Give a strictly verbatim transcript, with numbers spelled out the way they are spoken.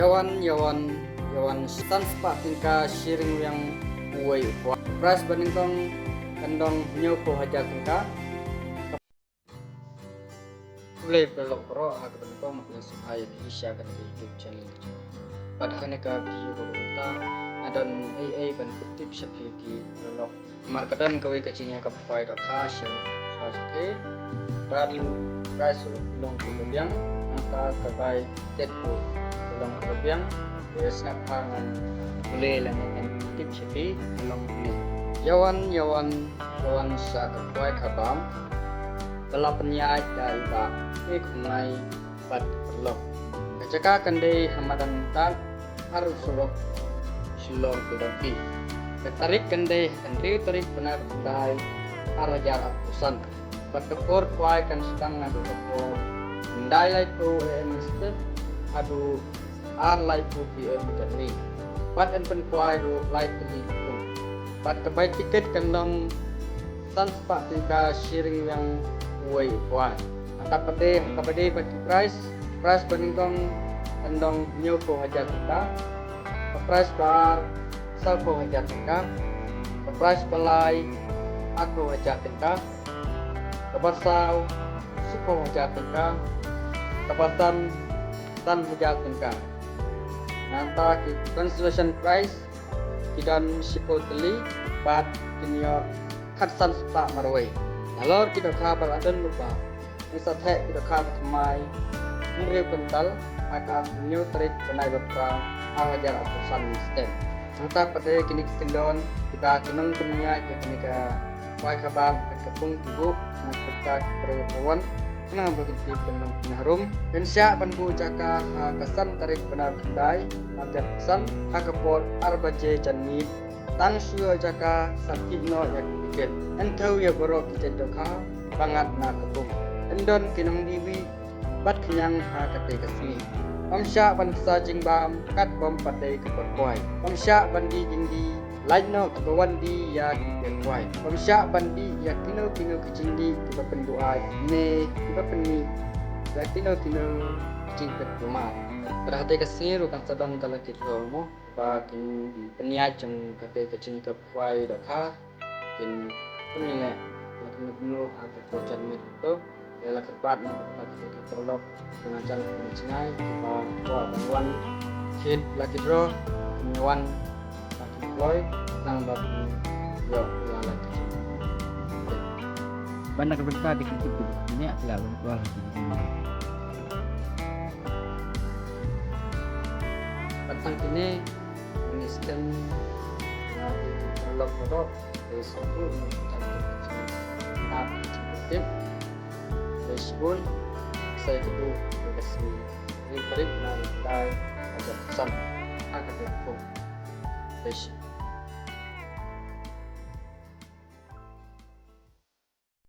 Ïawan, ïawan, ïawan san spah tyngka shi ryngwiang uwei u kwai. Prize ba nyngkong kan long hynñiewphew hajar tyngka. Khublei paralok baroh ha kaba nyngkong, nga sngewbha ïa phi sha kane ka YouTube channel. Bad ha kane ka video kaba mynta nga don ei ei ban pyntip sha phi ki paralok. Namar ka don kawei ka jingïakapkhwai dohkha sha sha phi. Bad prize ruh ka long kaba biang, nangta ka bai tet ruh ka long kaba biang. Te sngap ha ngan pule lane ngan tip sha phi ka long kane. Ïawan, ïawan, ïawan sha ka khwai ka bam ba la pynïaid da i Bah K. Khynnai bad paralok. Ka jaka kan dei ha madan Tad, ar u surok Shillong Kudampi. Ka tarik kan dei ha ka hynriew tarik bnai ba khyndai, ar hajar arphew san. Bad ka por khwai kan sdang naduh ka por khyndai laiphew A M mynstep haduh ar laiphew P M janmiet. Bad yn pynkhwai ruh lai tylli ki pung. Bad ka bai tiket kan long san spah tyngka shi ryngwiang uwei u kwai. Nangta pat de, kaba dei bad ki prize, prize ba nyngkong kan long hynñiewphew hajar tyngka. Ka prize ba ar sawphew hajar tyngka. Ka prize ba lai arphew hajar tyngka. Kaba saw shiphew hajar tyngka. Kaba san san hajar tyngka. Nangta ki consolation prize ki don shiphew tylli bad kin ïoh khatsan spah marwei. Nalor ki dohkha ba la don lypa, ngin sa theh ki dohkha ba thymmai hynriew kwintal ha ka hynñiew tarik bnai ba phra, ar hajar arphew san mynstep. Nangta pat de kine ki kyndon kiba ki nongpynïaid ïa kane ka khwai ka bam bad ka pung ki buh na ka bynta ki briew ba wan khnang ba kin tip kyndon ki nongrum. Kin shah ban buh jaka ha ka san tarik bnai ba khyndai, ar hajar arphew san, ha ka por ar baje janmiet. Tang shu ïoh jaka sa thied noh ïa ki tiket. Yn thew ïa baroh ki jait dohkha ba ngat na ka pung. Yn don ki nongdie wieh bad khñiang ha katei ka sngi. Ym shah ban ksa jingbam katkum pat dei ka por khwai. Ym shah ban die jingdie, lait noh kiba wan die ïa ki tiar khwai. Ym shah ban die ïa kino kino ki jingdie kiba pynbuaid ne kiba pynmih ïa kino kino ki jingpynkulmar. Bad ha katei ka sngi ruh kan sa don ka lucky draw mo, ba kin pynïaid jong katei ka jingïakapkhwai dohkha. Kin pynleh la ki nuknuk ha ka por janmiet to. Ïa la kyrpad na ka bynta ki paralok, ki nongjan ki nongjngai kiba kwah ban wan thied lucky draw, kin wan ha ki kloi khnang ba kin ïoh ïa la ki. Ban na ka bynta ki, ki, ki, ki, ki, ki, ki, ki, ki, ki, ki, ki, ki, Bad tang kine, ngi skem, ah, paralok baroh, te sngewthuh ngi tang kine, tang kine. Te shibun, sa ïakynduh ïa ka sngi, ngi tarik na ri dai, ajar san, ha ka te ko. Te shi-